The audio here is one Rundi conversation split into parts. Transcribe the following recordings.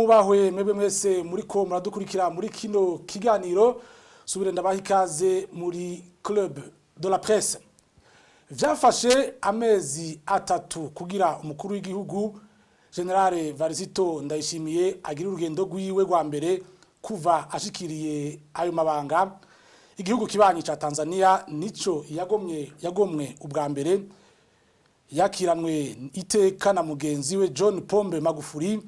Mwubahwe mwebwe mwese muriko muradukurikira muri kino kiganiro. Subire ndabaha ikaze muri Club de la Presse. Vyafashe amezi 3 kugira umukuru w'igihugu Général Evariste Ndayishimiye agira urugendo rwiwe rwa mbere kuva ashikiriye ayo mabanga. Igihugu kibanyi ca Tanzania nico yagomye yagomwe ubwa mbere. Yakiranwe iteka na mugenzi we John Pombe Magufuli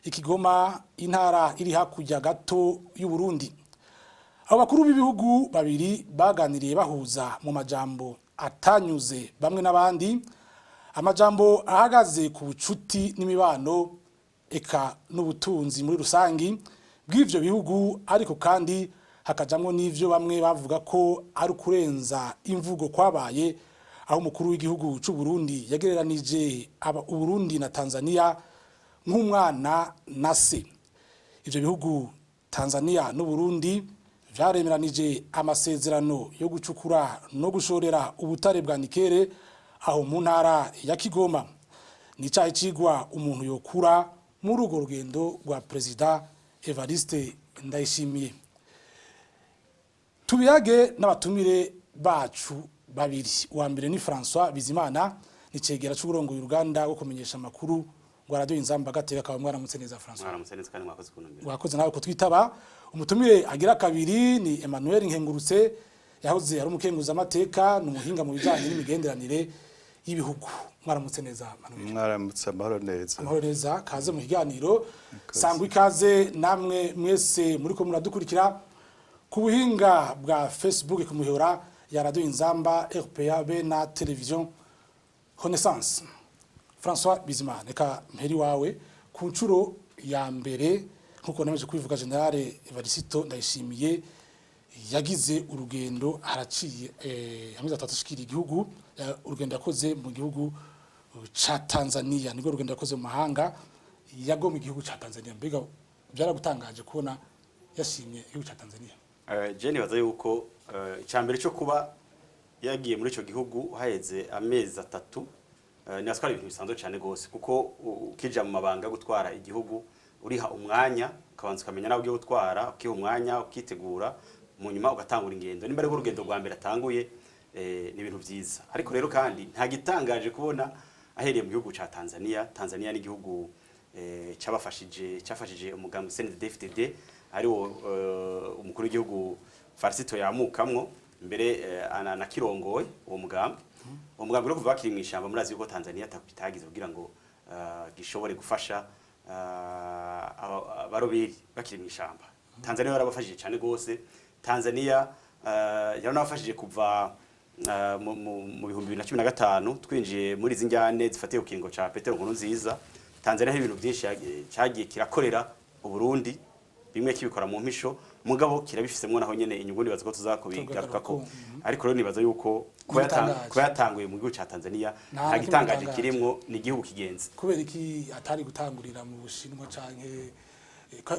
i Kigoma, intara iri hakurya gato y'u Burundi. Abo bakuru b'ibihugu babiri baganiriye bahuza mu majambo atanyuze bamwe n'abandi, amajambo ahagaze ku bucuti n'imibano eka n'ubutunzi muri rusangi bw'ivyo bihugu, ariko kandi hakajamwo n'ivyo bamwe bavuga ko ari ukurenza imvugo kwabaye, aho umukuru w'igihugu c'u Burundi yagereranije Uburundi na Tanzania nk'umwana na se. Ivyo bihugu Tanzania n'u Burundi vyaremeranije amasezerano yo gucukura no gushorera ubutare bwa nickel aho mu ntara ya Kigoma. Ni icahe cigwa umuntu yokura muri urwo rugendo rwa Perezida Evariste Ndayishimiye? Tubiyage n'abatumire bacu babiri. Uwa mbere ni François Bizimana, ni cegera c'uburongoye uruganda rwo kumenyesha amakuru rwa Radio Inzamba Gateka. Akaba mwaramutse neza, François. Mwaramutse neza kandi mwakoze kuntumira. Wakoze nawe kutwitaba. Umutumire agira kabiri ni Emmanuel Nkengurutse, yahoze ari umukenguza amateka, ni umuhinga mu bijanye n'imigenderanire y'ibihugu. Mwaramutse neza, Emmanuel. Mwaramutse, amahoro neza. Amahoro neza, kaze mu kiganiro. Sangwa ikaze namwe mwese muriko muradukurikira ku buhinga bwa Facebook ku mihora ya Radio Inzamba, RPA be na Television Renaissance. François Bizimana, reka mperi wawe. Ku nshuro ya mbere, nkuko nemeje kubivuga, Général Evariste Ndayishimiye yagize urugendo haraciye amezi 3 ashikira igihugu. Urugendo yakoze mu gihugu ca Tanzania nibwo rugendo yakoze mu mahanga yagomwe igihugu ca Tanzania. Mbega byaragutangaje kubona yashimye igihugu ca Tanzania? Je nibaza yuko icambere cyo kuba yagiye muri ico gihugu haheze amezi 3, nibaza ko ari ibintu bisanzwe cyane gose, kuko ukija mu mabanga yo gutwara igihugu uriha umwanya, ukabanza ukamenya nawe ugiye gutwara, ukiha umwanya, ukitegura, mu nyuma ugatangura ingendo. Nimba ari urugendo rwa mbere atanguye, ni ibintu vyiza. Ariko rero kandi nta gitangaje kubona ahereye mu gihugu ca Tanzania. Tanzania ni igihugu cabafashije, cyafashije umugambi CNDD-FDD, ari wo umukuru w'igihugu Farisito yamukamwo mbere, anakirongoye uwo mugambi. Uwo mugambi rero kuva bakiri mw'ishamba, murazi yuko Tanzania itagize kugira ngo gishobore gufasha abaroberi bakiri mw'ishamba. Tanzania yarabafashije cyane gose. Tanzania yaranabafashije kuva mu 2015 twinjiye muri izi njyane zifatiye ku kiringo ca Petero Nkurunziza. Tanzania hari ibintu byinshi cyagiye kirakorera Uburundi, bimwe kibikora mu mpisho, mugabo kirabifisemo naho nyene inyungu. Nibaza ko tuzakubigarukako. Ariko rero nibaza yuko Ntibitangaje. kuba yatanguye mu gihugu ca Tanzania Nta nta na kimwe gitangaje gitangaje. kirimwo, ni igihugu kigenzi. Kubera iki atari gutangurira mu Bushinwa canke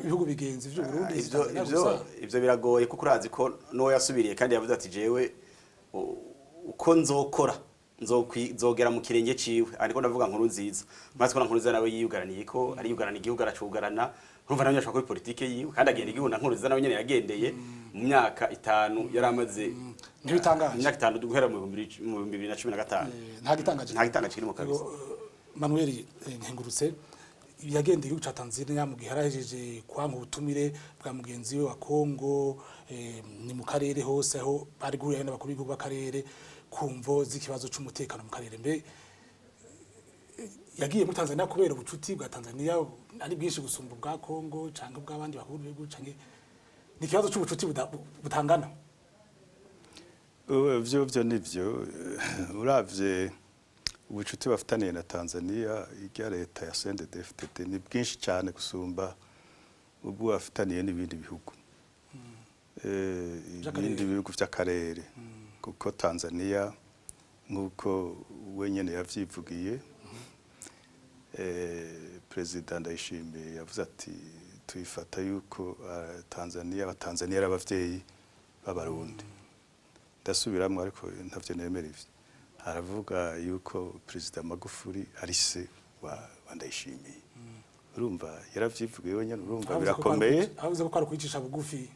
ibihugu bigenzi vy'u Burundi? Ivyo Tanzania ivyo gusa? Ivyo biragoye, kuko urazi ko n'uwo yasubiriye kandi yavuze ati: "Jewe uko nzokora nzogera mu kirenge ciwe." Ariko ndavuga Nkurunziza, maze ko Nkurunziza nawe yiyugaraniye ko ari yugarana igihugu, aracugarana. Urumva nawe ashaka kuri politike yiwe kandi agenda igihugu na Nkurunziza nawe nyene yagendeye mu myaka 5 yari amaze. Ntibitangaje. Mu myaka 5 guhera mu 2015. Nta gitangaje. Nta gitangaje kirimo kabisa. Yego, Manuel Nkengurutse, yagendeye igihugu ca Tanzania mu gihe yarahejeje kwanka ubutumire bwa mugenzi we wa Kongo, ni mu karere hose aho bari guhurira n'abakuru b'ibihugu b'akarere ku mvo z'ikibazo c'umutekano mu karere. Mbe yagiye muri Tanzania kubera ubucuti bwa Tanzania ari bwinshi gusumba ubwa Kongo canke ubw'abandi bakuru b'ibihugu, canke ni ikibazo c'ubucuti butangana? Ivyo nivyo. Uravye ubucuti bafitaniye na Tanzania, irya leta ya CNDD-FDD, ni bwinshi cyane gusumba ubwo bafitaniye n'ibindi bihugu, Vy'akarere. ibindi bihugu vy'akarere, kuko Tanzania, nk'uko wenyene yavyivugiye, Perezida Ndayishimiye yavuze ati: "Tuyifata yuko Tanzania, abatanzania ari abavyeyi b'Abarundi." Ndasubiramwo, ariko ntavyo nemera ivyo. Aravuga yuko Perezida Magufuli ari se wa Ndayishimiye. Urumva yaravyivugiye wenyene, urumva Avuze ko kwari birakomeye. Avuze ko kwari kwicisha bugufi.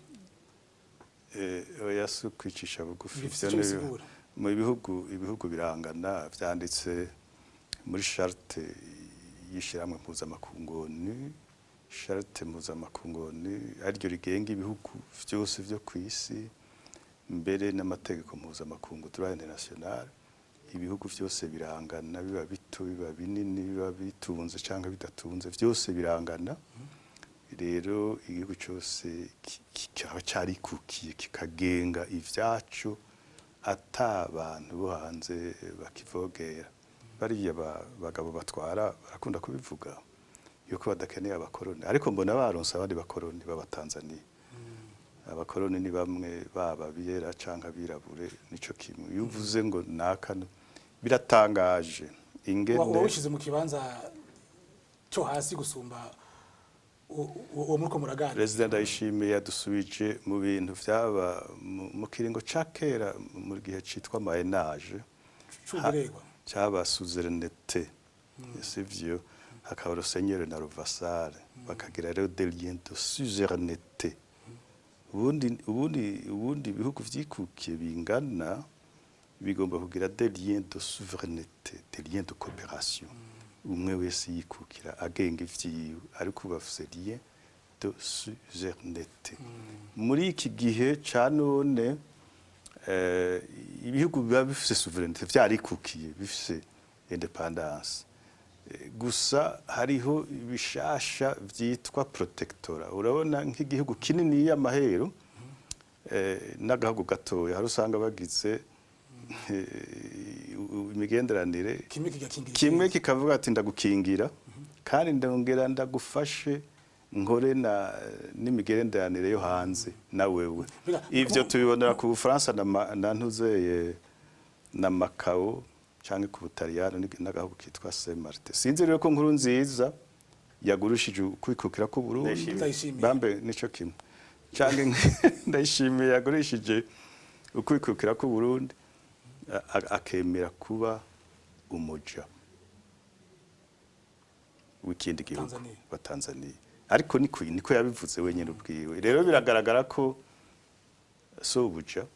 Oya, si ukwicisha bugufi. Bifise Ivyo ico bisigura. Mu bihugu, ibihugu birangana, vyanditse muri charte y'ishirahamwe mpuzamakungu ONU, charte mpuzamakungu ONU ariryo rigenga ibihugu vyose vyo kw'isi, mbere n'amategeko mpuzamakungu, droit international. Ibihugu vyose birangana, biba bito, biba binini, biba bitunze canke bidatunze, vyose birangana. Rero igihugu cyose kikaba carikukiye, kikagenga ivyaco ata bantu bo hanze bakivogera. Bariya bagabo batwara barakunda kubivuga yuko badakeneye abakoroni, ariko mbona baronse abandi bakoroni b'Abatanzaniya. Abakoroni ni bamwe, baba bera canke abirabure, nico kimwe. Iyo uvuze ngo naka, biratangaje ingene Uba wishize mu kibanza cyo hasi gusumba uwo muriko muraganira. Perezida Ndayishimiye yadusubije mu bintu vyaba mu kiringo ca kera, mu gihe citwa Moyen Âge. C'uburegwa. Caba suzerainté, sivyo? Hakaba le seigneur na le vassal, bakagira rero des liens de suzerainté. Ubundi ibihugu vyikukiye bingana bigomba kugira des liens de souveraineté, des liens de coopération, umwe wese yikukira agenga ivyiwe, ariko ubu bafise lien de suzerainté. Muri iki gihe ca none, ibihugu biba bifise souveraineté, vyarikukiye, bifise indépendance. Gusa hariho ibishasha vyitwa protectorat. Urabona nk'igihugu kinini y'amahero n'agahugu gatoya, hari usanga bagize imigenderanire, kimwe kigakingira kimwe ikindi. Kikavuga ati: "Ndagukingira kandi ndongera ndagufashe nkore na n'imigenderanire yo hanze na wewe." Ivyo tubibonera ku Bufaransa na ntuzeye na Macao canke ku Butaliyano n'agahugu kitwa Saint Martin. Sinzi rero ko Nkurunziza yagurushije ukwikukira ku Burundi. Ndayishimiye. Ndayishimiye. Bambe nico kimwe, canke Ndayishimiye yagurishije ukwikukira ku Burundi, akemera kuba umuja w'ikindi gihugu Tanzania. wa Tanzania. Ariko niko yabivuze wenyine ubwiwe. Rero biragaragara ko sobuja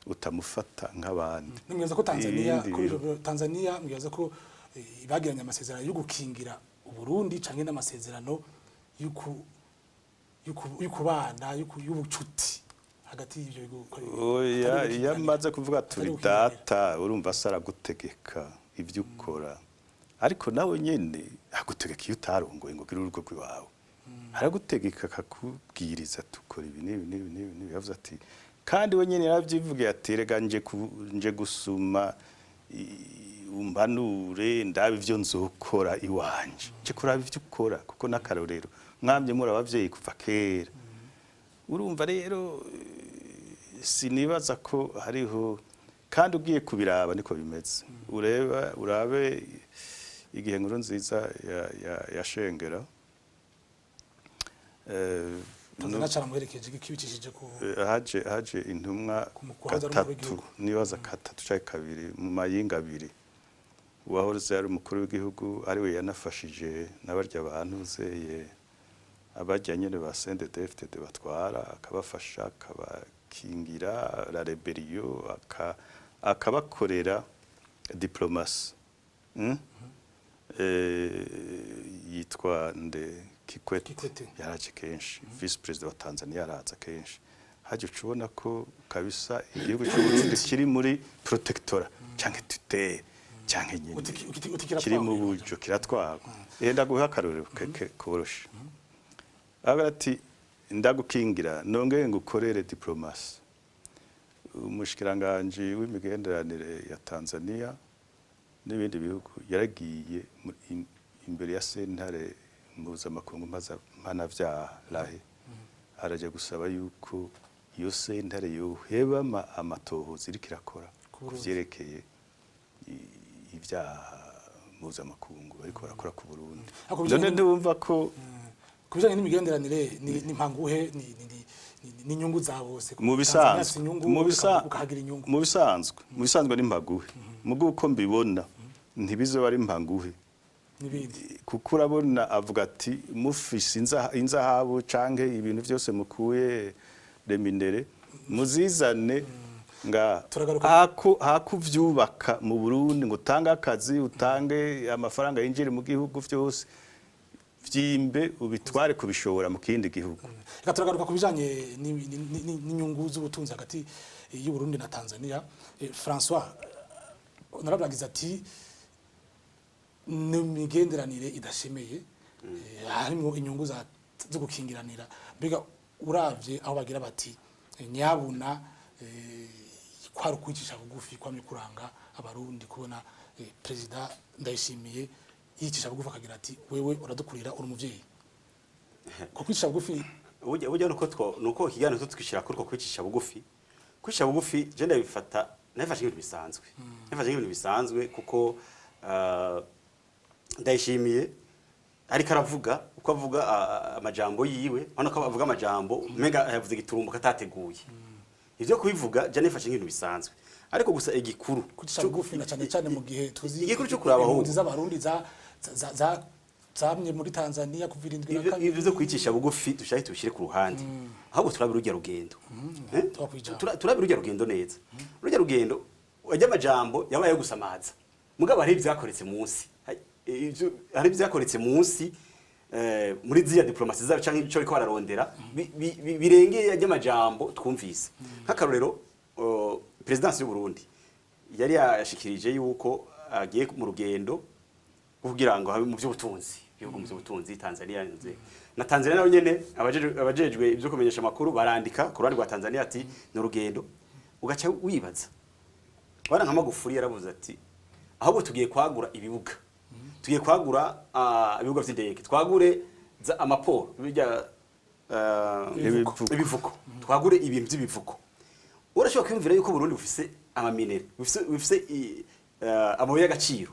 utamufata nk'abandi. Nimwibaza ko Tanzania Ibindi kuri bintu. Tanzania, mwibaza ko bagiranye amasezerano yo gukingira Uburundi canke n'amasezerano y'ukubana, y'ubucuti hagati y'ivyo bihugu uko ari bibiri? Oya. Atari Iyo gukingiranira. amaze kuvuga turi Atari gukingiranira. data, urumva se aragutegeka ibyo ukora, ariko nawe nyene agutegeka iyo utarongoye ngo ugire urugo rw'iwawe. Aragutegeka akakubwiriza, tukora ibi n'ibi n'ibi n'ibi n'ibi. Yavuze ati, kandi we nyene yaravyivugiye ati: "Rega nje gusuma, umpanure ndabe ivyo nzokora iwanje, nje kuraba ivyo ukora," kuko n'akarorero mwamye muri abavyeyi kuva kera. Urumva rero, sinibaza ko hariho, kandi ugiye kubiraba niko bimeze. Ureba, urabe igihe Nkurunziza yashengera Tanzania caramuherekeje kibicishije ku haje intumwa Ku mukuru wahoze ari umukuru gatatu, w'igihugu. Nibaza katatu canke kabiri mu mayinga abiri. Uwahoze ari umukuru w'igihugu, ariwe yanafashije n'abarya bantu zeye, abarya nyene ba CNDD-FDD batwara, akabafasha, akabakingira la rébellion, akabakorera diplomatie, Yitwa nde? Kikwete. Kikwete. Yaraje kenshi, vice président wa Tanzania yaraza kenshi. Haje ucubona ko kabisa igihugu cy'u Burundi kiri muri protectorat canke tutelle canke nyene Uti kiratwagwa. kiri mu buryo kiratwagwa. Ndaguha akarorero koroshe. Agira ati: "Ndagukingira nongere ngukorere diplomatie." Umushikiranganje w'imigenderanire ya Tanzania n'ibindi bihugu yaragiye imbere ya sentare mpuzamakungu mpanavyaha La Haye, araja gusaba yuko iyo sentare yoheba amatohoza iriko irakora Ku ku Burundi. vyerekeye ibyaha mpuzamakungu bariko barakora ku Burundi. Ariko bijanye None ndumva ko ku bijanye n'imigenderanire ni mpanguhe, ni inyungu za bose. Mu Tanzania bisanzwe afise inyungu, mu ukahagira inyungu. Mu bisanzwe ni mpaguhe, mugo uko mbibona ntibizoba ari mpanguhe. N'ibindi. Kuko urabona avuga ati mufise inzahabu canke ibintu byose mukuye les minerais, muzizane nga Turagaruka- hakuvyubaka mu Burundi ngo utange akazi, utange amafaranga yinjire mu gihugu, vyose vyimbe ubitware kubishora mu kindi gihugu. Reka turagaruka ku bijanye n'inyungu z'ubutunzi hagati y'u Burundi na Tanzania. François honorable agize ati n'imigenderanire idashemeye, harimo inyungu zo gukingiranira. Mbega uravye aho bagira bati nyabuna kwari ukwicisha bugufi kwamye kuranga Abarundi, kubona Perezida Ndayishimiye yicisha bugufi akagira ati wewe uradukurira, uri umuvyeyi, ko kwicisha bugufi? Burya nuko ikiganiro twishira kuri uko kwicisha bugufi. Kwicisha bugufi je ndabifata, nabifashe nk'ibintu bisanzwe, nabifashe nk'ibintu bisanzwe kuko Ndayishimiye ariko aravuga uko avuga amajambo yiwe, urabona ko avuga amajambo umenga yavuze giturumbuka katateguye. Ivyo kubivuga je nifashe nk'ibintu bisanzwe, ariko gusa igikuru Kwicisha bugufi na cyane cyane mu gihe tuzi Igikuru cyo kuraba ahubwo. impunzi z'Abarundi za za- za zamye muri Tanzania kuva irindwi na Ivyo kabiri. Ivyo kwicisha bugufi dushake tubishire ku ruhande, ahubwo turabe urujya rugendo. Eh? Twakwijambo. Turabe urujya rugendo neza. Urujya rugendo wajya amajambo yabaye yo gusamaza, mugabo hari ibyakoretse munsi. Hari ibyakoretse munsi muri ziriya diplomasi zabo canke ico bariko bararondera birengeye ajya amajambo twumvise. Nk'akarorero, présidence y'u Burundi yari yashikirije yuko agiye mu rugendo kugira ngo habe mu by'ubutunzi, ibihugu mu by'ubutunzi, Tanzania nze na Tanzania nayo nyene abajejwe ibyo kumenyesha amakuru barandika ku ruhande rwa Tanzania ati ni urugendo. Ugaca wibaza bana nka Magufuli yaravuze ati ahubwo tugiye kwagura ibibuga, tugiye kwagura ibibuga vy'indege, twagure amaporo bijya Ibivuko. Ibivuko, twagure ibintu by'ibivuko. Urashobora kwiyumvira yuko Burundi bufise ama minerais, bufise amabuye y'agaciro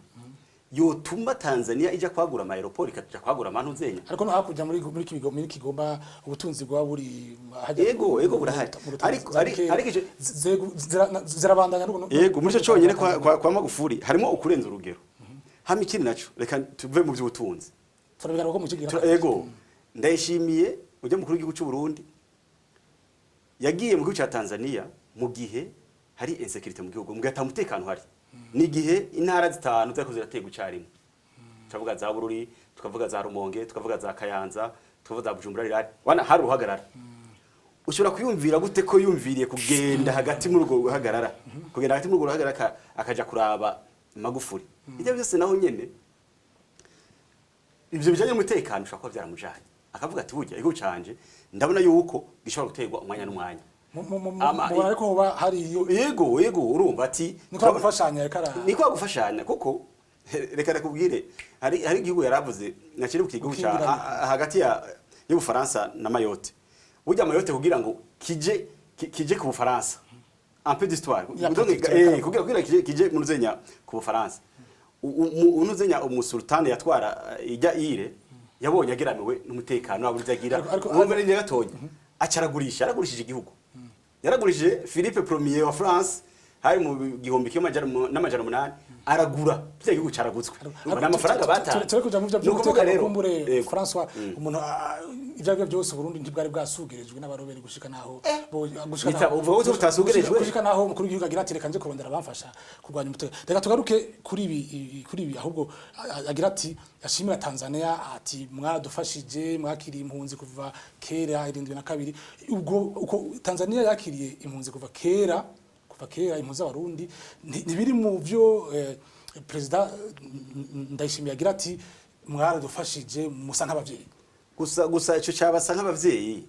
yotuma Tanzania ija kwagura ama aéroport, ikaja kwagura amantu zenya? Ariko no hakurya muri Kigoma ubutunzi bwa buri hajya Yego, burahari. mu Rutanzi, Ariko zirabandanya Yego, muri ico cyonyine kwa Magufuli harimo ukurenza urugero. Hama ikindi naco, reka tuve mu by'ubutunzi. Turabigaruka ko mu kigira. Ego, Ndayishimiye ujya mukuru w'igihugu cy'u Burundi yagiye mu gihugu cya Tanzania mu gihe hari insécurité mu gihugu, mu gihe ata mutekano hari, ni igihe intara zitanu zariko ziraterwa icarimwe. Tukavuga za Bururi, tukavuga za Rumonge, tukavuga za Kayanza, tukavuga za Bujumbura rirari wana hari uruhagarara. Ushobora kuyumvira gute ko yumviriye kugenda hagati muri urwo ruhagarara, kugenda hagati muri urwo ruhagarara akaja kuraba Magufuli? Ibyo byose naho nyene ivyo bijanye n'umutekano ushobora kuba vyaramujanye, akavuga ati burya igihugu canje ndabona yuko gishobora guterwa umwanya n'umwanya. Mubona ariko hoba hari iyo Yego, urumva ati ni kwa gufashanya reka ni kwa gufashanya, kuko reka nakubwire, hari igihugu yaravuze nakiri ku gihugu ca Gukingirana. Hagati ya y'Ubufaransa na Mayotte. Burya Mayotte kugira ngo kije ku Bufaransa, un peu d'histoire. Ya Donc, protectorat. Kugira kije mu ruzenya ku Bufaransa, unuzenya umusultani yatwara ijya ire yabonye ageramiwe n'umutekano aburiza agira urumva ni gatonya acaragurisha, yaragurishije igihugu, yaragurishije Philippe Premier wa France hari mu 1800, aragura bya gihugu caragutswe. Urumva n'amafaranga batanze. Turi kuja mu byo Ni ukuvuga rero kumbure. Yego. François, umuntu ibyo aribyo byose Burundi ntibwari bwasugerejwe n'abarobere gushika naho gushika Uvuga ko butasugerejwe? Gushika naho umukuru w'igihugu agira ati reka nje kurondera abamfasha kurwanya umutekano. Reka tugaruke kuri ibi ahubwo agira ati ashimira Tanzania ati mwaradufashije, mwakiriye impunzi kuva kera 72. Ubwo uko Tanzania yakiriye impunzi kuva kera, impunzi z'Abarundi, ntibiri mu byo Perezida Ndayishimiye agira ati mwaradufashije, musa nk'abavyeyi. Gusa ico cyabasa nk'abavyeyi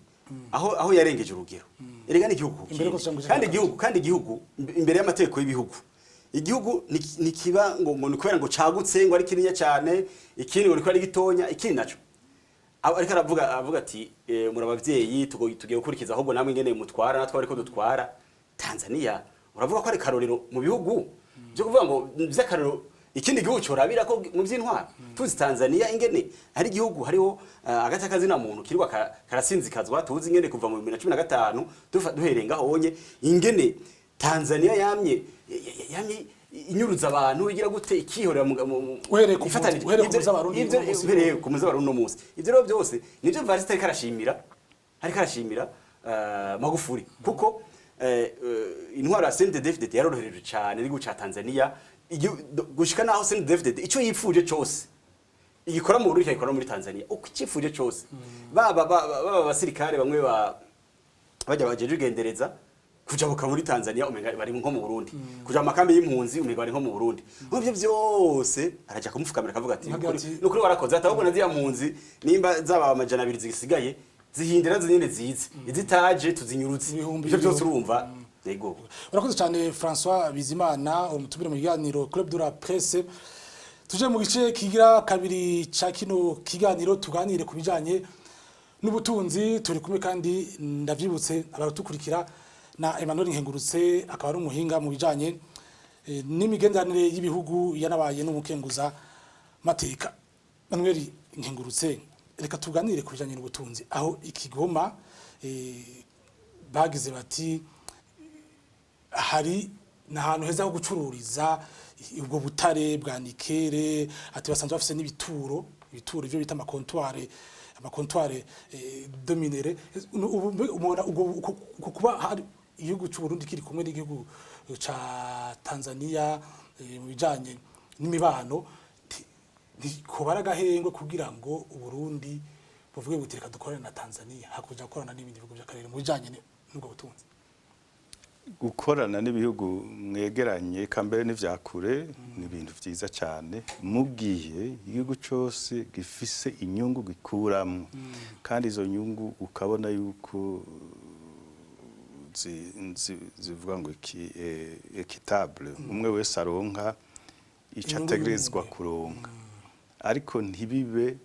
aho yarengeje urugero. Erega ni igihugu Imbere kindi. ko tuja Kandi igihugu imbere y'amategeko y'ibihugu, igihugu ntikiba ngo ni kubera ngo cagutse ngo ari kinini cyane, ikindi ngo ni kubera ari gitonya. Ikindi naco, ariko aravuga, avuga ati muri abavyeyi, tugiye gukurikiza ahubwo namwe ingene mutwara natwe ariko dutwara. Tanzania uravuga ko ari karorero mu bihugu byo kuvuga ngo vy'akarorero ikindi gihugu corabira ko mu vy'intwaro. Tuzi Tanzania ingene ari igihugu hariho agati kazina muntu kirirwa karasinzikazwa. Tuzi ingene kuva mu 2015 duhereye ngaho onye ingene Tanzania yamye inyuruza abantu, igira gute, ikihorera Uhereye ku ifatanije. uhereye ku z'Abarundi uno munsi. Uhereye ku z'Abarundi uno munsi, ivyo rero byose nivyo Evariste ariko arashimira Magufuli, kuko intwaro ya CNDD-FDD yarorohereje cyane igihugu ca Tanzania, gushika naho CNDD-FDD ico yipfuje cose igikora mu Burundi ikagikora no muri Tanzania, uko icifuje cose. Baba abasirikare bamwe ba bajya bajeje ugendereza kujabuka muri Tanzania, umenga bari nko mu Burundi, kuja mu makambi y'impunzi, umenga bari nko mu Burundi. Muri ivyo byose araja kumupfukamira, akavuga ati: Akavuga ati, "Nukuri warakoze." Ati: "Ahubwo na ziriya mpunzi, nimba zaba 200 zisigaye, zihindira zinyene zize, izitaje tuzinyurutse." Ibihumbi Ivyo byose ibihumbi. urumva, yego. Urakoze cyane, François Bizimana, umutumire mu kiganiro Club de la Presse. Tuje mu gice kigira kabiri ca kino kiganiro, tuganire ku bijanye n'ubutunzi. Turi kumwe kandi, ndavyibutse abaratukurikira, na Emmanuel Nkengurutse, akaba ari umuhinga mu bijanye n'imigenderanire y'ibihugu, yanabaye n'umukenguza mateka. Emmanuel Nkengurutse, reka tuganire ku bijanye n'ubutunzi, aho ikigoma bagize bati hari n'ahantu heza ho gucururiza ubwo butare bwa nickel. Ati basanzwe bafise n'ibituro, ibituro ivyo bita amacomptoirs de minerais. Ubu umubona ubwo uko kuba hari igihugu cy'u Burundi kiri kumwe n'igihugu ca Tanzania mu bijanye n'imibano, kubara agahengwe kugira ngo Uburundi buvuge buti: "Reka dukorane na Tanzania hakuja gukorana n'ibindi bihugu by'akarere mu bijanye n'ubwo butunzi." Gukorana n'ibihugu mwegeranye, kambere n'ivya kure, ni ibintu vyiza cyane mu gihe igihugu cyose gifise inyungu gikuramwo, kandi izo nyungu ukabona yuko zivuga ngo iki équitable, umwe wese aronka ico Inyungu ategerezwa y'umwe. kuronka, ariko ntibibe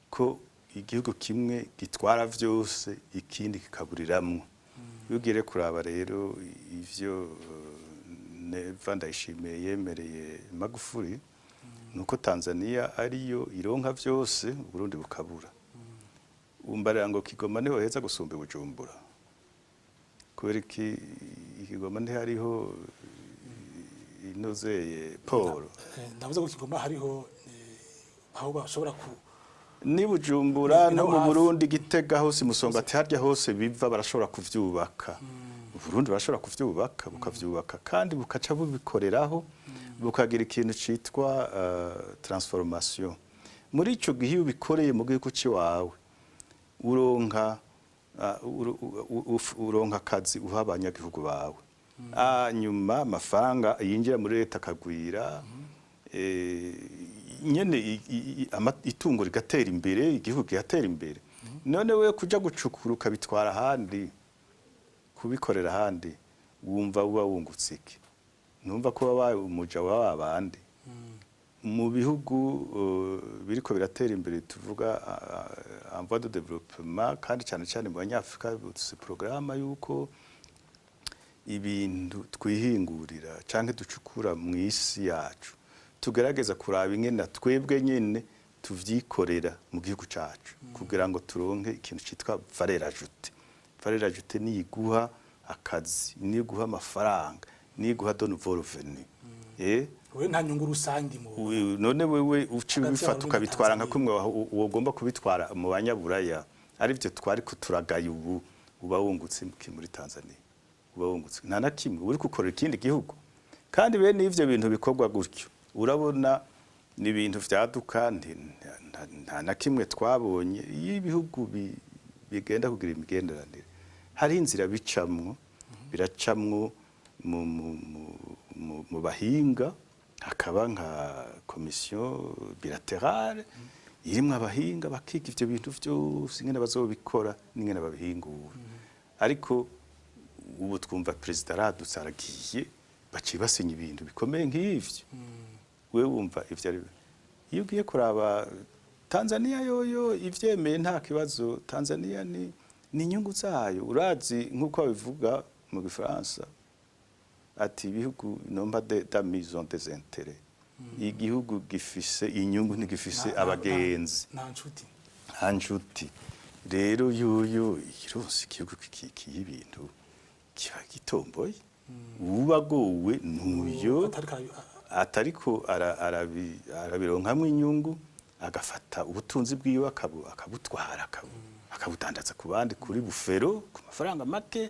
ko igihugu kimwe gitwara vyose, ikindi kikaburiramwo. Iyo ugiye kuraba rero ivyo Neva Ndayishimiye yemereye Magufuli, nuko Tanzania ariyo ironka vyose, Burundi bukabura. Umbarira ngo Kigoma niho heza gusumba i Bujumbura? Kubera iki Ikigoma ntihariho inozeye port? Ndavuze ko Kigoma hariho aho bashobora ku Ni Bujumbura Ni no naho mu hafi. Burundi, Gitega hose, Musonga, ati harya hose biva barashobora kuvyubaka. Burundi barashobora kuvyubaka, bukavyubaka kandi bukaca bubikoreraho, bukagira ikintu citwa transformation. Muri ico gihe, iyo ubikoreye mu gihugu ciwawe, uronka uronka akazi uha abanyagihugu bawe, hanyuma amafaranga yinjira muri leta akagwira, nyene itungo rigatera imbere, igihugu kigatera imbere. None we kuja gucukura ukabitwara ahandi, kubikorera ahandi, wumva uba wungutse iki? Numva ko wabaye umuja wa babandi mu bihugu biriko biratera imbere, tuvuga en voie de développement, kandi cyane cyane mu Banyafrika dufise programme yuko ibintu twihingurira canke ducukura mu isi yacu, tugerageza kuraba ingene twebwe nyene tuvyikorera mu gihugu cacu, kugira ngo turonke ikintu citwa valeur ajoutée. Valeur ajoutée ni iguha akazi, ni iguha amafaranga, ni iguha de nouveaux revenus. We nta nyungu rusange mu None wewe uci hagati ubifata y'Abarundi na ukabitwara nka Tanzania. kumwe wogomba kubitwara mu Banyaburaya, arivyo twari kuturagaye ubu, uba wungutse iki muri Tanzania? Uba wungutse nta na kimwe, uri gukorera ikindi gihugu. Kandi bene ivyo bintu bikorwa gutyo, urabona ni ibintu vyaduka, nta na kimwe twabonye. Iyo ibihugu bigenda kugira imigenderanire, hari inzira bicamwo, biracamwo mu bahinga, hakaba nka commission bilatérale irimwo abahinga, bakiga ivyo bintu vyose, ingene bazobikora n'ingene babihingura. Ariko ubu twumva perezida aradutse aragiye, baciye basinya ibintu bikomeye nk'ivyo. Wewe wumva ivyo ari iyo ugiye kuraba Tanzania yoyo ivyemeye, nta kibazo. Tanzania ni inyungu zayo. Urazi nk'uko babivuga mu Gifaransa, ati ibihugu n'ont pas d'amis, ont des intérêts. Igihugu gifise inyungu, ntigifise abagenzi. Nta nshuti. Nta nshuti. Rero yuyu ironse igihugu kikiye ibintu, kiba gitomboye, uba agowe n'uyo atariko Atariko arabironkamwo inyungu, agafata ubutunzi bwiwe akabutwara, akabudandaza ku bandi kuri bufero, ku mafaranga make.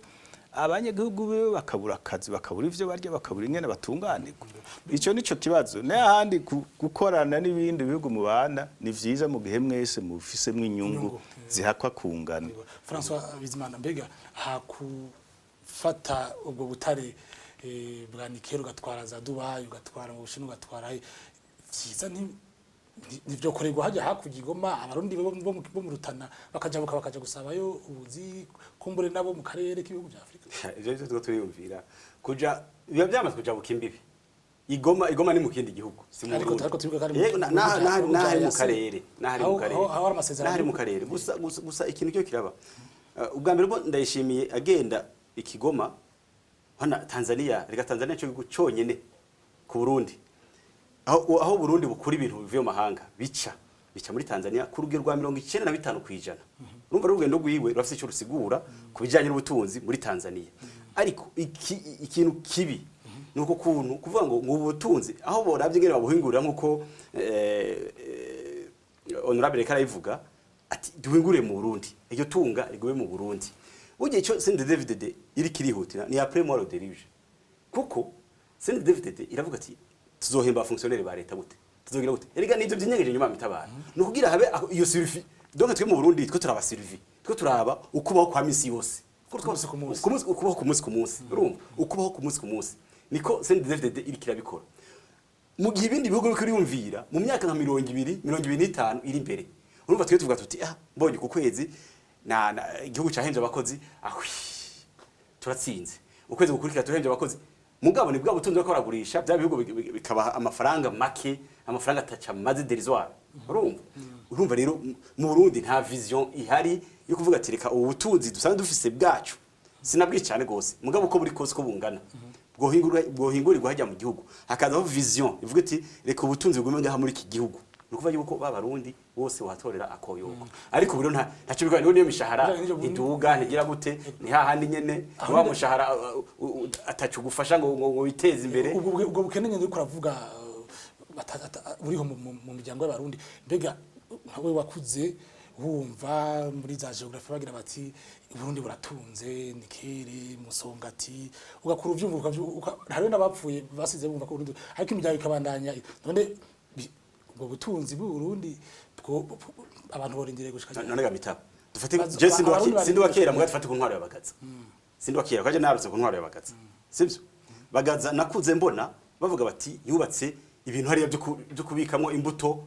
Abanyagihugu biwe bakabura akazi, bakabura ivyo barya, bakabura ingene batunganirwa. Ico nico kibazo. N'ahandi gukorana n'ibindi bihugu mubana ni vyiza mu gihe mwese mufisemwo inyungu Inyungu. zihakwa kungana. François Bizimana, mbega hakufata ubwo butare bwa nickel, ugatwara za Dubai, ugatwara mu Bushinwa, ugatwara he, vyiza nivyo korerwa hajya hakurya i Goma, Abarundi bo mu Rutana bakajabuka bakaja gusabayo ubuzi, kumbure nabo mu karere k'ibihugu vya Afrika? Ivyo byo turiyumvira kuja, biba byamaze kujabuka imbibi. Igoma, Igoma ni mu kindi gihugu, si mu Ariko Burundi. Ariko turibuka ko ari mu Yego, bihugu bihugu vya n'ahari mu EAC. karere, n'ahari mu karere. Aho hari amasezerano. N'ahari mu karere. Gusa ikintu cyo kiraba. Ubwa mbere bwo Ndayishimiye agenda ikigoma hana Tanzania, reka Tanzania cyo gihugu cyonyene ku Burundi, aho Burundi bukura ibintu bivuye mu mahanga, bica muri Tanzania ku rugero rwa 95%. Urumva rero urugendo rwiwe rurafise icyo rusigura ku bijyanye n'ubutunzi muri Tanzania. Ariko ikintu kibi ni uko kuntu kuvuga ngo ubu butunzi aho borabye ingene babuhingurira, nk'uko honorable karayivuga ati duhingure mu Burundi, iryo tunga rigume mu Burundi. Burya icyo CNDD-FDD iri kirihutira ni après moi le déluge, kuko CNDD-FDD iravuga ati tuzohemba fonctionnaire ba leta gute, tuzogira gute? Erega nivyo byinyegeje nyuma mitabara ni ukugira habe iyo survie. Donc twe mu Burundi twe turaba survie, twe turaba ukubaho kwa misi yose. Ku munsi ku munsi. Ku munsi, ukubaho ku munsi ku munsi. Urumva, ukubaho ku munsi ku munsi niko CNDD-FDD iri kirabikora, mu gihe ibindi bihugu biriko biriyumvira mu myaka nka 20, 25 iri imbere. Urumva twe tuvuga tuti ah, mbonye ku kwezi na igihugu cahemvye abakozi, ahwi, turatsinze. Ukwezi gukurikira tuhemvye abakozi, mugabo ni bwa butunzi bariko baragurisha bya bihugu bikabaha amafaranga make, amafaranga ataca maze dérisoire. Urumva rero mu Burundi nta vision ihari yo kuvuga ati reka ubu butunzi dusanzwe dufise bwacu, sinabwiye cyane gose, mugabo uko buri kose ko bungana, bwohingurirwa hajya mu gihugu, hakazaho vision ivuga iti reka ubutunzi bugume ngaha muri iki gihugu. Ni ukuvuga yuko ba Barundi bose watorera akoyoko. Ariko ubu rero ntacyo bigwa, niyo mishahara ntiduga, ntigira gute, ni hahandi nyene, ni wa mushahara ataco gufasha ngo witeze imbere. Ubwo bukene nyine uriko uravuga buriho mu miryango y'Abarundi, mbega nkawe wakuze wumva muri za géographie bagira bati Uburundi buratunze nickel, Musongati, ugakura uvyumva, hariho n'abapfuye basize bumva ko Burundi, ariko imiryango ikabandanya. None ubwo butunzi bw'Uburundi abantu borindiriye gushika None ga mitabo dufate je Abarundi sindi wa kera, barindiriye. Mbwa dufate ku ntwaro y'Abagaza. Sindi wa kera kwaje narutse ku ntwaro y'Abagaza, sibyo? Bagaza nakuze mbona bavuga bati yubatse ibintu hariya byo kubikamwo imbuto,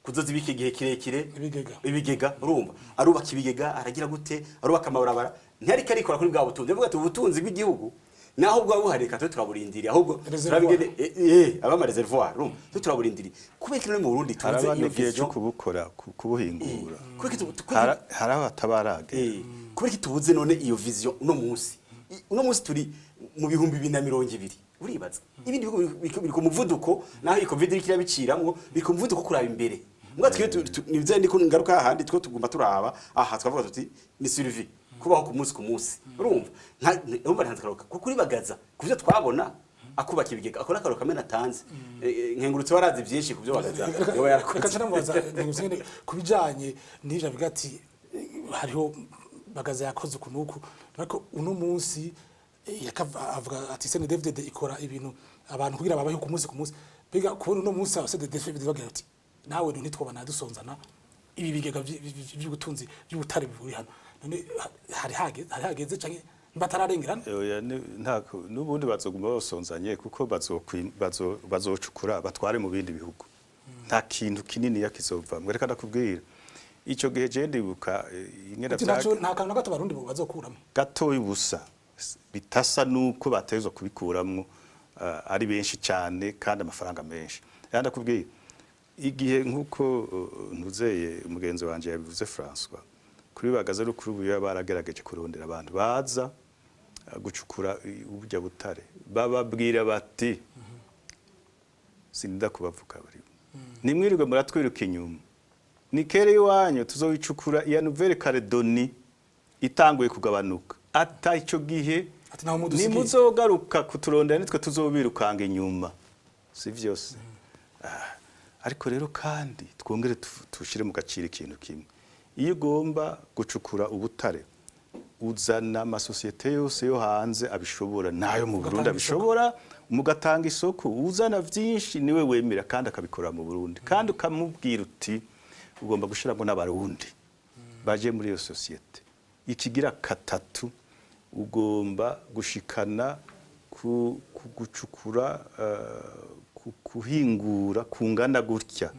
kuzozibika igihe kirekire. Ibigega. Ibigega. Urumva, arubaka ibigega, aragira gute, arubaka amabarabara, ntiyariko arikora kuri bwa butunzi. Avuga ati ubutunzi bw'igihugu naho bwa buhari, reka tube turaburindiriye ahubwo. Réservoir. Turabigene aba ama réservoir. Urumva, tube turaburindiriye. Kubera ko mu Burundi tubuze Haraba iyo n'igihe cyo vision. kubukora, kubuhingura. Kubera ko Hari aho hatabaragera. Kubera ko tubuze none iyo vision uno munsi. Uno munsi turi mu 2020. Uribaza ibindi bihugu biri ku muvuduko, naho iyi COVID iriko irabiciramwo, biri ku muvuduko kuraba imbere. Mbwa twe nivyo ndiko ngaruka hahandi, two tuguma turaba aha, twavuga tuti ni survie, kubaho ku munsi ku munsi. Urumva urumva ntanze akaruhuko kuko kuri Bagaza, ku byo twabona akubaka ibigega, akora akaruhuko kamwe natanze. Nkengurutse warazi byinshi ku byo Bagaza yoba Reka yarakoze. Nca namubaza nyine ku bijanye n'ivyo, avuga ati hariho Bagaza yakoze uku n'uku, ariko uno munsi avuga ati CNDD-FDD ikora ibintu abantu kugira babaho ku munsi ku munsi. Mbega kubona uno munsi aba CNDD-FDD bagira ati nawe ntitwoba dusonzana ibi bigega vy'ubutunzi by'ubutare buri hano, none hari hageze canke batararengerana? Oya, n'ubundi bazoguma basonzanye, kuko bazocukura batware mu bindi bihugu. Nta kintu kinini yakizovamwe. Reka ndakubwira, ico gihe je ndibuka ingene Ati nta kantu na gato Abarundi bazokuramo? Gatoya ubusa, bitasa nuko batezwa kubikuramwo ari benshi cyane kandi amafaranga menshi. Reka ndakubwira, igihe nkuko ntuzeye umugenzi wanje yabivuze François, kuri Bagaza no kuri ubu baragerageje kurondera abantu baza gucukura uburya butare, bababwira bati sinda kubavuga bari nimwirirwe muratwiruka inyuma, ni kere iwanyu tuzowicukura iya Nouvelle Calédonie itanguye kugabanuka, ata ico gihe Ati naho mudusigiye. Nimuzogaruka kuturondera, nitwe tuzobirukanga inyuma. Si vyose. Ariko rero kandi twongere tushire mu gaciro ikintu kimwe: iyo ugomba gucukura ubutare, uzana amasosiyete yose yo hanze abishobora nayo mu Burundi Ugatanga abishobora, mugatanga isoko. Uzana vyinshi niwe wemera, kandi akabikora mu Burundi, kandi ukamubwira uti ugomba gushiramo n'Abarundi baje muri iyo sosiyete. Ikigira katatu, ugomba gushikana ku gucukura, kuhingura kungana gutya,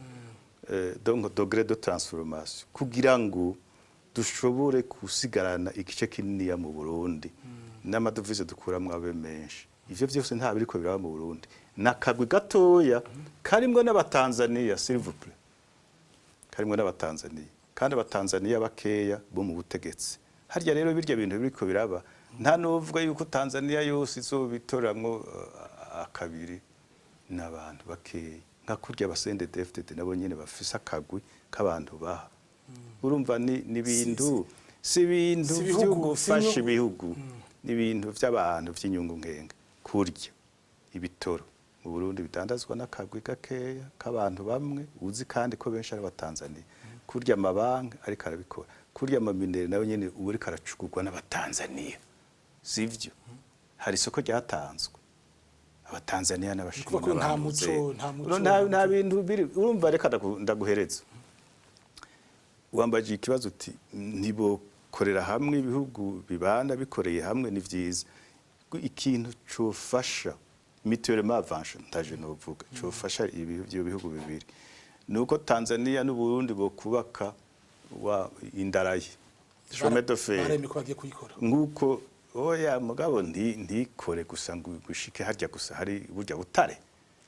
donc degré de transformation, kugira ngo dushobore gusigarana igice kininiya mu Burundi n'amadovize dukuramwo abe menshi. Ivyo vyose nta biriko biraba mu Burundi, nakagwi gatoya karimwo n'Abatanzania, s'il vous plaît, karimwo n'Abatanzania, kandi Abatanzania bakeya bo mu butegetsi harya. Rero birya bintu biriko biraba, nta nuvuga yuko Tanzania yose izobitoramwo akabiri, n'abantu bakeya, nka kurya aba CNDD-FDD nabo nyene bafise akagwi k'abantu baha. Urumva ni ibintu, si ibintu Si ibihugu, vyo si gufasha ibihugu, ni ibintu vy'abantu vy'inyungu nkenga. Kurya ibitoro mu Burundi bidandazwa n'akagwi gakeya k'abantu bamwe uzi, kandi ko benshi ari Abatanzania. Kurya amabanki ariko arabikora, kurya ama minerais nayo nyene ubu ariko aracukurwa n'Abatanzania, sivyo? Hari isoko ryatanzwe, Abatanzania n'Abashinwa Kuvuga ko nta n'abantu muco, nta muco, nta bintu biri. Urumva, reka ndaguhereza. Wambaje ikibazo uti ntibokorera hamwe, ibihugu bibana bikoreye hamwe ni vyiza. Ikintu cofasha mutuellement avantage, novuga cofasha ibyo bihugu bibiri, nuko Tanzania n'u Burundi bokubaka wa indarayi, chemin de fer. Baremye ko bagiye kuyikora. Nguko oya, mugabo ntikore gusa ngo gushike harya gusa hari burya butare.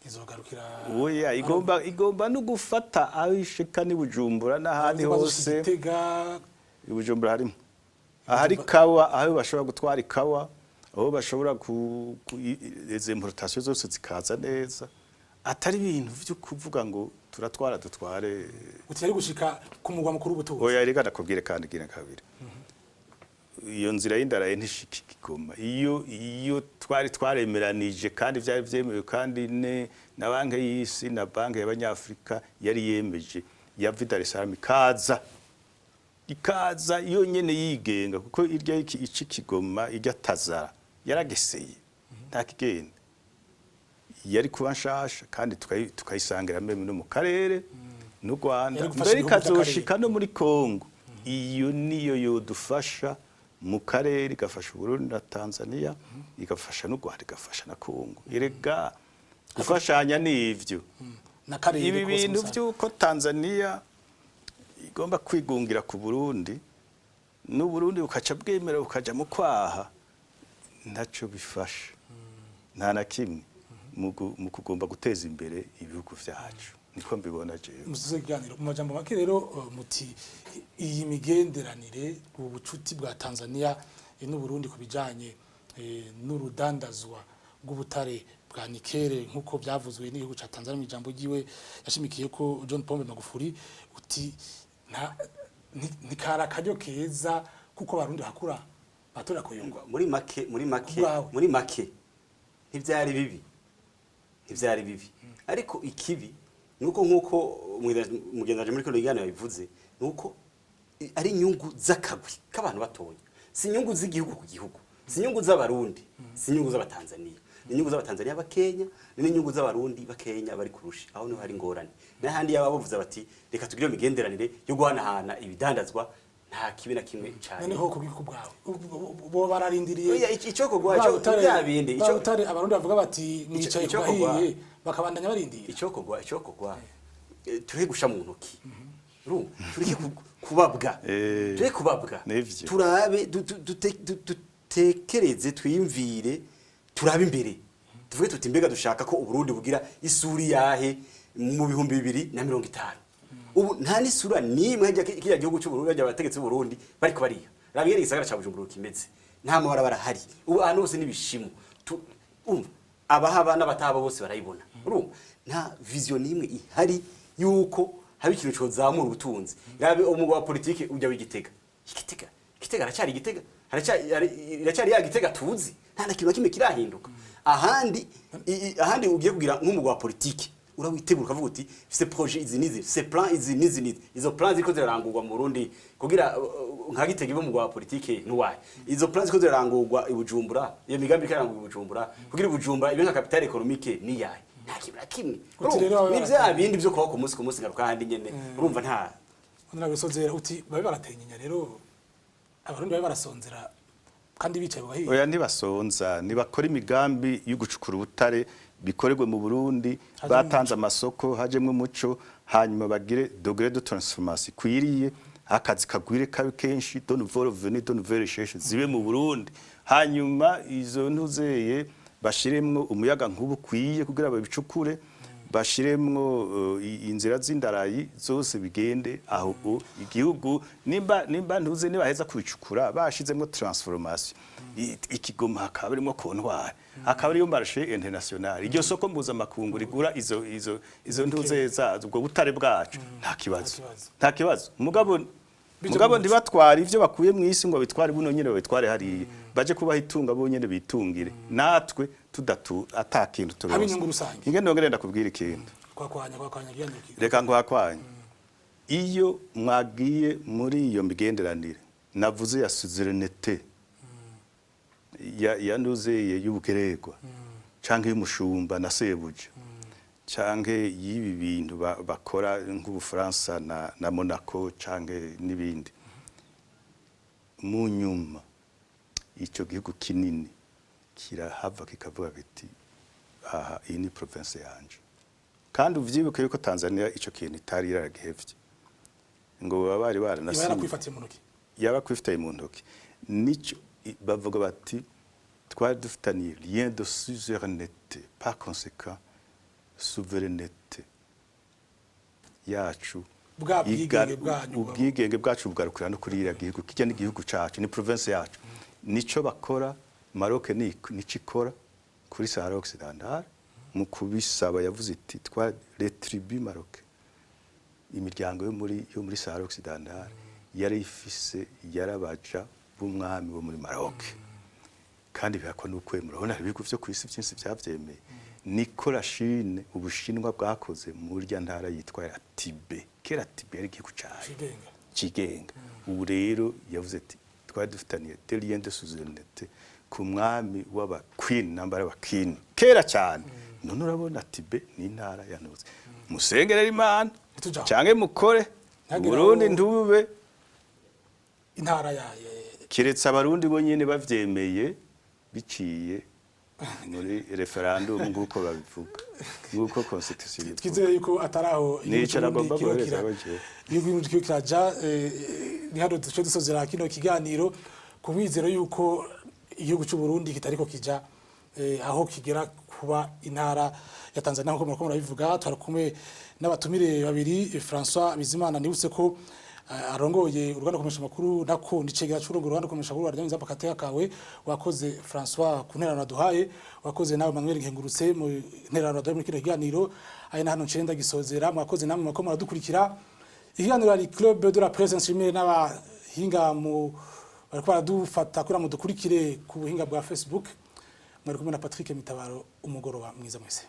Izogarukira. Oya, igomba no gufata aho ishika ni Bujumbura n'ahandi hose. Gitega. I Bujumbura harimo ahari kawa, aho bashobora gutwara ikawa, aho bashobora izi importation zose zikaza neza, atari ibintu vyo kuvuga ngo turatwara dutware. Uti yari gushika ku mugwa mukuru w'ubutunzi. Oya, reka ndakubwire kandi gira kabiri, iyo nzira y'indaraye ntishika Igoma. Iyo twari twaremeranije, kandi vyari vyemewe, kandi na Banki y'Isi na Banki y'Abanyafrika yari yemeje, yava i Dar es Salaam ikaza iyo nyene yigenga, kuko irya ici Kigoma, irya Tazara yarageseye, nta kigenda. Yari kuba nshasha, kandi tukayisangira même no mu karere n'u Rwanda, Yari gufasha mbere ibihugu vy'akarere. ikazoshika no muri Kongo. Iyo niyo yodufasha mu karere, igafasha Burundi na Tanzania, igafasha n'u Rwanda, igafasha na Kongo. Erega gufashanya n'ivyo N'akarere ibi kose bintu musanze. by'uko Tanzania igomba kwigungira ku Burundi n'u Burundi bukaca bwemera bukaja mu kwaha, ntaco bifasha, nta na kimwe mu kugomba guteza imbere ibihugu vyacu. Niko mbibona jewe. Musoze ikiganiro mu majambo make rero, muti iyi migenderanire, ubu bucuti bwa Tanzania n'u Burundi ku bijanye n'urudandazwa rw'ubutare bwa nikele, nk'uko byavuzwe n'igihugu ca Tanzania mu ijambo ryiwe yashimikiye ko John Pombe Magufuli, uti nta ntikari akaryo keza kuko Abarundi hakura batorera kuyungwa. Muri make Kubwawe. Muri make ntibyari bibi, ntibyari bibi, ariko ikibi nuko nkuko mugenzi wanje muri kino kiganiro yabivuze, nuko ari inyungu z'akagwi k'abantu batoya, si inyungu z'igihugu ku gihugu, si inyungu z'Abarundi, si inyungu z'Abatanzaniya, ni inyungu z'Abatanzaniya bakenya, ni n'inyungu z'Abarundi bakenya bari kurusha. Aho niho hari ingorane. N'ahandi yaba bavuze bati reka tugire iyo migenderanire yo guhanahana ibidandazwa, nta kibi na kimwe cyane. Noneho ku bwiko bwawe bo bararindiriye Oya, icokorwa, Bwa bya bindi, bwa butare, Abarundi bavuga bati mwicaye ku gahiye, bakabandanya barindira. Icokorwa, tureke gusha mu ntoki. Urumva, tureke kubabwa, tureke kubabwa. Nivyo. Turabe dutekereze, twiyumvire, turabe imbere, tuvuge tuti mbega dushaka ko Uburundi bugira isuri yahe mu 2050? Ubu nta n'isura n'imwe hirya kiriya gihugu cy'Uburundi, hirya abategetsi b'Uburundi bariko bariha. Raba ingene igisagara ca Bujumbura kimeze, nta mabarabara ahari ubu, ahantu hose n'ibishimu. Umva, abahaba n'abatahaba bose barayibona. Urumva, nta vision n'imwe ihari yuko haba ikintu cozamura ubutunzi. Rabe umugwa wa politike ujya w'Igitega, Igitega, Igitega aracyari Igitega. Iracyari ya Gitega tuzi, nta na kintu na kimwe kirahinduka. Ahandi ahandi ugiye kugira nk'umugwa wa politike, urawitegura ukavuga uti: "Fise projet izi n'izi, fise plan izi n'izi n'izi." Izo plan ziriko zirarangurwa mu Burundi kugira nka Gitega ibe umugwa wa politike nuwahe? Izo plan ziriko zirarangurwa i Bujumbura, iyo migambi iriko irarangurwa i Bujumbura kugira Bujumbura ibe nka capitale économique niyahe? Nta kintu na kimwe. Uti rero babe Ni vya bindi vyo kubaho ku munsi ku munsi, ngaruka handi nyene, urumva nta Honorable uti babe baratenyinya rero, Abarundi babe barasonzera kandi bicaye bugahiye. Oya, ntibasonza. Nibakora imigambi yo gucukura ubutare, bikorerwe mu Burundi. Hajemwo. Batanze amasoko, hajemwo umuco, hanyuma bagire degré de transformation ikwiriye, akazi kagwire kabe kenshi, de nouveaux revenus, de nouvelles richesses zibe mu Burundi. Hanyuma izo ntuzeye bashiremwo umuyaga nkuba ukwiye kugira babicukure, bashiremwo inzira z'indarayi zose bigende aho. Igihugu nimba ntuze nibaheza kubicukura bashizemwo transformation, ikigoma hakaba harimo comptoir, hakaba ariyo marché international, iryo soko mpuzamakungu rigura izo ntuze zazo, ubwo butare bwacu, nta kibazo. Kibazo. Nta kibazo, mugabo Bija mugabo mu muco. ntibatware ivyo bakuye mu isi ngo bitware buno nyene, babitware hariya, baje kubaha itunga bo nyene bitungire, natwe tudatu ata kintu Habe inyungu rusange. Ingene nongere ndakubwira ikintu. Kwakwanya byandukiye. Reka ngwakwanye. Iyo mwagiye muri iyo migenderanire navuze ya suzerainté ya nduzeye y'ubugererwa canke y'umushumba na sebuja canke y'ibi bintu bakora nk'Ubufaransa na Monaco canke n'ibindi, mu nyuma ico gihugu kinini kirahava kikavuga kiti: "Aha iyi ni province yanje." Kandi uvyibuke yuko Tanzania ico kintu itari yaragihevye, ngo baba bari Iba baranasinye. yarakwifatiye mu ntoki. Yaba kwifitiye mu ntoki. Nico bavuga bati: "Twari dufitaniye lien de suzeraineté, par conséquent souveraineté yacu Bwa bwigenge bwanyu. Ubwigenge bwacu bugarukira no kuri iriya gihugu, kijya n'igihugu cacu, ni province yacu." Nico bakora. Maroc ni nico ikora kuri Sahara Occidental. Mu kubisaba yavuze iti: "Twa les tribus marocaines, imiryango yo muri Sahara Occidental yari ifise, yarabaja b'umwami wo muri Maroc." Kandi bihakwa n'ukwemera. Urabona hari ibihugu vyo kw'isi vyinshi vyavyemeye. Niko la Chine, Ubushinwa bwakoze muri rya ntara yitwa ya Tibet. Kera Tibet yari igihugu cayo Cigenga. Cigenga. Ubu rero yavuze ati: "Twari dufitaniye des liens de suzeraineté ku mwami w'aba queen nambara wa queen kera cyane." None urabona Tibet ni intara yanuze. Musengerera Imana Ntitujaho. canke mukore Ntihagire Burundi aho- ntube intara ya keretse Abarundi bo nyene bavyemeye biciye muri référendum nk'uko babivuga, nk'uko constitution ibivuga. Twizere yuko atari aho igihugu Nico c'Uburundi nagomba kiriko guhereza abaje. igihugu kiriko kiraja. Ni hano duce dusozera kino kiganiro ku mwizero yuko igihugu c'u Burundi kitariko kija aho kigera kuba intara ya Tanzania nkuko murako murabivuga. Twari kumwe n'abatumire babiri, François Bizimana, nibutse ko arongoye uruganda komesha makuru, nako nicegera c'urongo uruganda komesha makuru rwa Nzamba Kateka kawe. Wakoze François ku ntererano waduhaye, wakoze nawe Manuel Nkengurutse mu ntererano waduhaye muri kino kiganiro. Ari na hano ncenda gisozera. Mwakoze namwe mwako muradukurikira. Ikiganiro ari Club de la Presse. Nshimire n'abahinga mu bariko baradufata kugira ngo dukurikire ku buhinga bwa Facebook. Mwari kumwe na Patrick Mitabaro. Umugoroba mwiza mwese.